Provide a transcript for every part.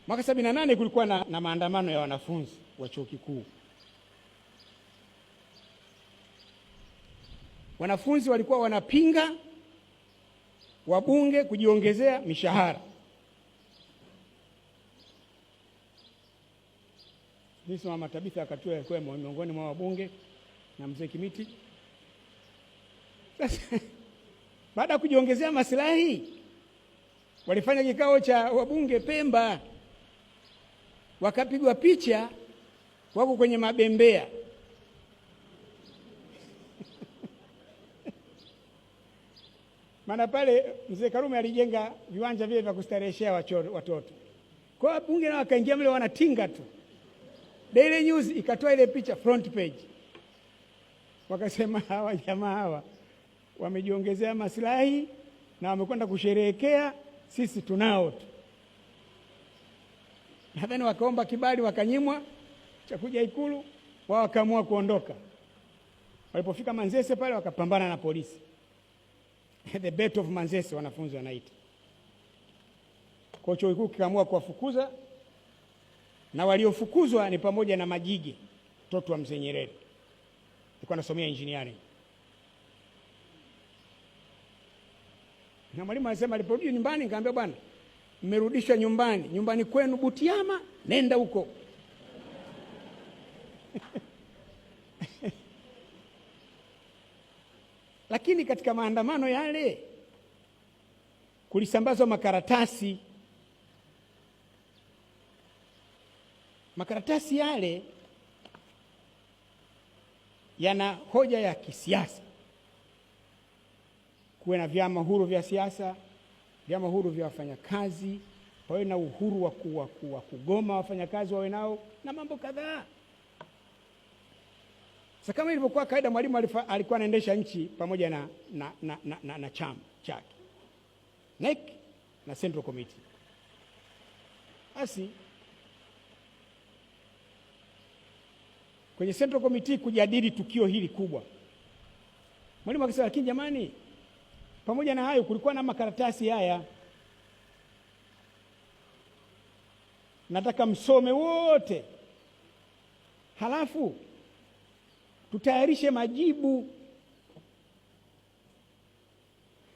Mwaka 78 kulikuwa na maandamano ya wanafunzi wa chuo kikuu. Wanafunzi walikuwa wanapinga wabunge kujiongezea mishahara. Sisi Mama Tabitha wakati huo alikuwa miongoni mwa wabunge na mzee Kimiti. Sasa baada ya kujiongezea maslahi walifanya kikao cha wabunge Pemba, wakapigwa picha wako kwenye mabembea. Maana pale mzee Karume alijenga viwanja vile vya kustareheshea watoto. Kwa hiyo wabunge nao wakaingia mle wanatinga tu. Daily News ikatoa ile picha front page. Wakasema hawa jamaa hawa wamejiongezea maslahi na wamekwenda kusherehekea, sisi tunao tu. Nadhani wakaomba kibali wakanyimwa cha kuja Ikulu, wao wakaamua kuondoka. Walipofika Manzese pale wakapambana na polisi. The Battle of Manzese wanafunzi wanaita. Kwa chuo kikuu kikaamua kuwafukuza, na waliofukuzwa ni pamoja na Majige, mtoto wa mzee Nyerere. Alikuwa anasomea engineering. Na mwalimu anasema aliporudi nyumbani nikamwambia bwana, mmerudishwa nyumbani, nyumbani kwenu Butiama, nenda huko. Lakini katika maandamano yale kulisambazwa makaratasi. Makaratasi yale yana hoja ya kisiasa. Kuwe na vyama huru vya siasa, vyama huru vya wafanyakazi, pawe na uhuru wa kugoma wafanyakazi wawe nao na mambo kadhaa. Sasa kama ilivyokuwa kawaida, Mwalimu alikuwa anaendesha nchi pamoja na chama chake NEC na Central Committee. Basi kwenye Central Committee kujadili tukio hili kubwa, Mwalimu akasema lakini jamani, pamoja na hayo kulikuwa na makaratasi haya, nataka msome wote, halafu tutayarishe majibu.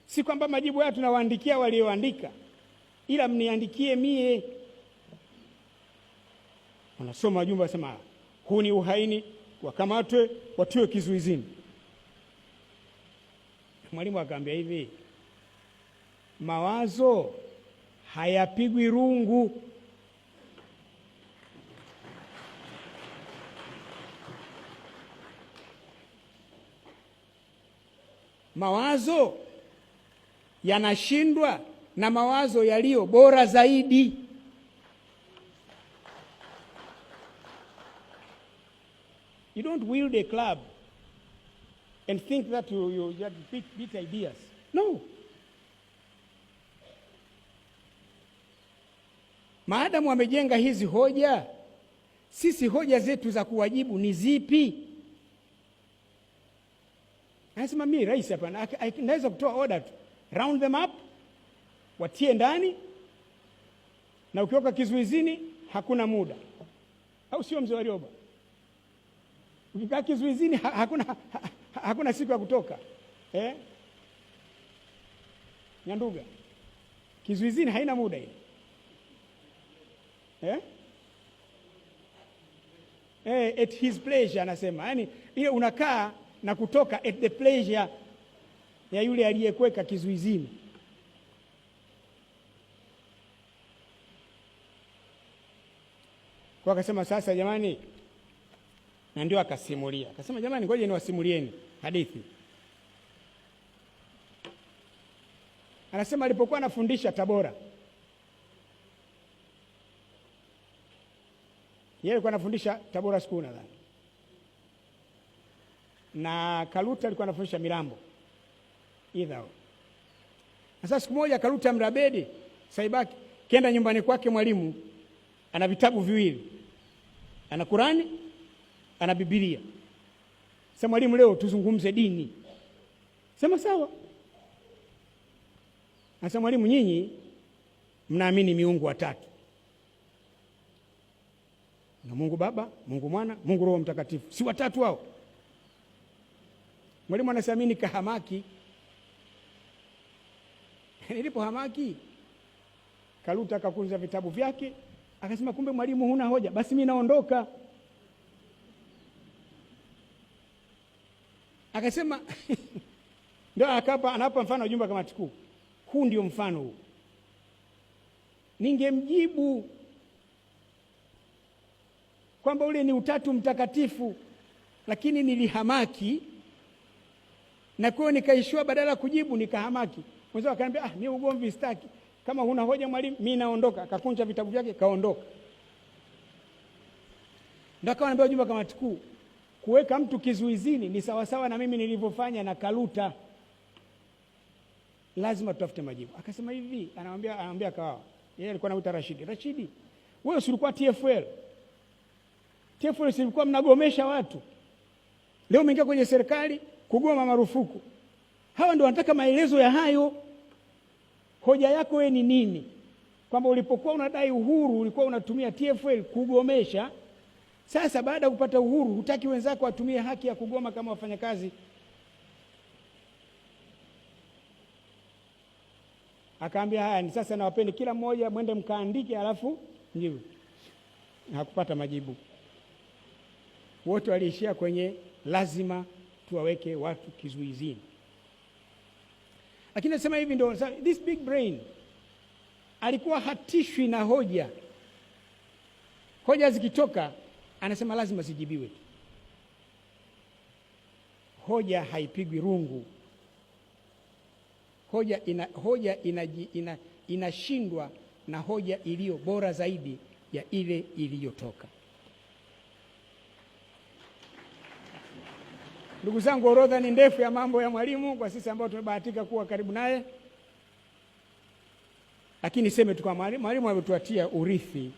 Si kwamba majibu haya tunawaandikia walioandika, ila mniandikie mie. Wanasoma wajumbe wasema huu ni uhaini, wakamatwe watiwe kizuizini. Mwalimu akaambia hivi, mawazo hayapigwi rungu. Mawazo yanashindwa na mawazo yaliyo bora zaidi. You don't wield a club and think that you just beat ideas. No. Maadamu wamejenga hizi hoja, sisi hoja zetu za kuwajibu ni zipi? Anasema mimi rais hapa naweza kutoa order tu, round them up, watie ndani, na ukiweka kizuizini hakuna muda, au sio mzee Warioba? Ukikaa kizuizini hakuna siku ya kutoka. Nyanduga, kizuizini haina muda ile. At his pleasure anasema. Yaani ile unakaa na kutoka at the pleasure ya yule aliyekuweka kizuizini. Kwa akasema sasa jamani, na ndio akasimulia. Akasema jamani, ngoja niwasimulieni hadithi. Anasema alipokuwa anafundisha Tabora, yeye alikuwa anafundisha Tabora School nadhani, na Kaluta alikuwa anafundisha Milambo either. Sasa siku moja Kaluta Mrabedi Saibaki kenda nyumbani kwake mwalimu, ana vitabu viwili, ana Qurani, ana Biblia. Sasa mwalimu, leo tuzungumze dini. Sema sawa. Sasa mwalimu, nyinyi mnaamini miungu watatu. Na Mungu Baba, Mungu Mwana, Mungu Roho Mtakatifu, si watatu hao? Mwalimu anasema mimi nikahamaki. Nilipohamaki Kaluta akakunja vitabu vyake akasema, kumbe mwalimu huna hoja, basi mimi naondoka. Akasema ndio akapa, anapa mfano wa jumba kamati kuu. Huu ndio mfano huu. Ningemjibu kwamba ule ni utatu mtakatifu, lakini nilihamaki na kwa hiyo nikaishiwa, badala ya kujibu nikahamaki. Mwenzao akaniambia, ah, mimi ugomvi sitaki, kama huna hoja mwalimu, mimi naondoka. Akakunja vitabu vyake kaondoka. Ndio akawa anaambia wajumbe wa kamati kuu, kuweka mtu kizuizini ni sawasawa na mimi nilivyofanya na Kaluta. Lazima tutafute majibu. Akasema hivi, anamwambia Kawawa, yeye alikuwa anamuita Rashidi. Rashidi, wewe si ulikuwa TFL? TFL si ulikuwa mnagomesha watu? Leo umeingia kwenye serikali kugoma marufuku. Hawa ndio wanataka maelezo ya hayo. Hoja yako wewe ni nini? Kwamba ulipokuwa unadai uhuru ulikuwa unatumia TFL kugomesha. Sasa baada ya kupata uhuru hutaki wenzako watumie haki ya kugoma kama wafanyakazi. Akaambia haya ni sasa nawapeni kila mmoja mwende mkaandike alafu mjibu. Hakupata majibu. Wote waliishia kwenye lazima tuwaweke watu kizuizini. Lakini nasema hivi ndio this big brain alikuwa hatishwi na hoja. Hoja zikitoka anasema lazima zijibiwe. Hoja haipigwi rungu. Hoja inashindwa na hoja iliyo bora zaidi ya ile iliyotoka. Ndugu zangu, orodha ni ndefu ya mambo ya Mwalimu kwa sisi ambao tumebahatika kuwa karibu naye, lakini niseme tu kwa Mwalimu ametuatia urithi